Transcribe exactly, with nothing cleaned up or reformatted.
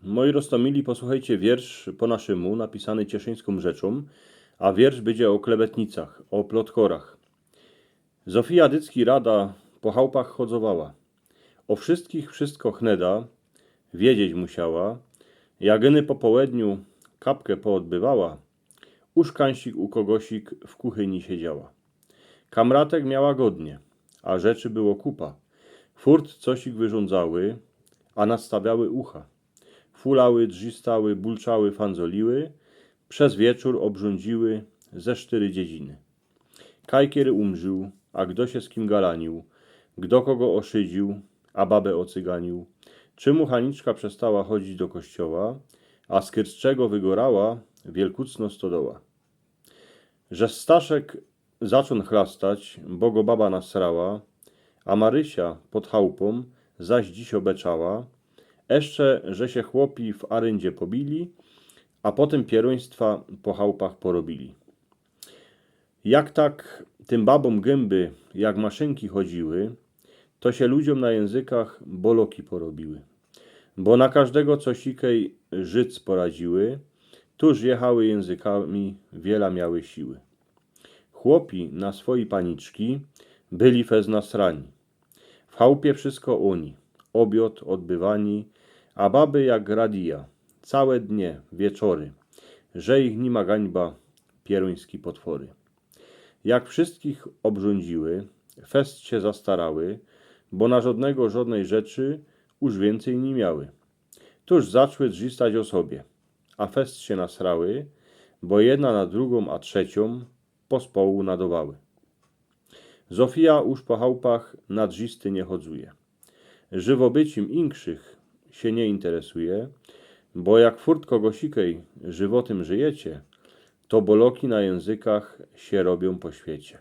Moi roztōmili, posłuchejcie wiersz po naszymu, napisany cieszyńską rzeczą, a wiersz bydzie ô klebetnicach, ô plotkorach. Zofija Dycki rada po chałpach chodzowała. Ô wszystkich wszystko chneda wiedzieć musiała. Jak iny po połedniu kapkã poodbywała, uszkańsik u kogosik w kuchyni siedziała. Kamratek miała godnie, a rzeczy było kupa. Furt cosik wyrządzały, a nadstawiały ucha. Fulały, drzistały, bulczały, fandzoliły, przez wieczōr obrządziły ze sztyry dziedziny. Kaj kiery umrził, a gdo sie z kim galanił, gdo kogo oszydził, a babę ocyganił, czymu Haniczka przestała chodzić do kościoła, a z Kyrczczego wygorała wielkucno stodoła. Że Staszek zaczōn chlastać, bo go baba nasrała, a Marysia pod chałpą zaś dziś obeczała, jeszcze, że sie chłopi w aryndzie pobili, a potym pierōństwa po chałpach porobili. Jak tak tym babōm gymby jak maszynki chodziły, to sie ludziōm na jynzykach boloki porobiły. Bo na kożdego cosikej życ poradziły, tuż jechały jynzykami, wiela miały siły. Chłopi na swoi paniczki byli fest nasrani. W chałpie wszystko uni, obiod, odbywani, a baby jak radia, całe dnie, wieczory, że ich ni ma gańba, pierōński potwory. Jak wszystkich obrządziły, fest sie zastarały, bo na żodnego żodnej rzeczy już wiyncyj ni miały. Tuż zaczły drzistać ô sobie, a fest sie nasrały, bo jedna na drugōm, a trzeciōm pospołu nadowały. Zofija już po chałpach na drzisty nie chodzuje. Żywobyciym inkszych sie nie interesuje, bo jak furt kogosikej żywotym żyjecie, to boloki na jynzykach sie robiōm po świecie.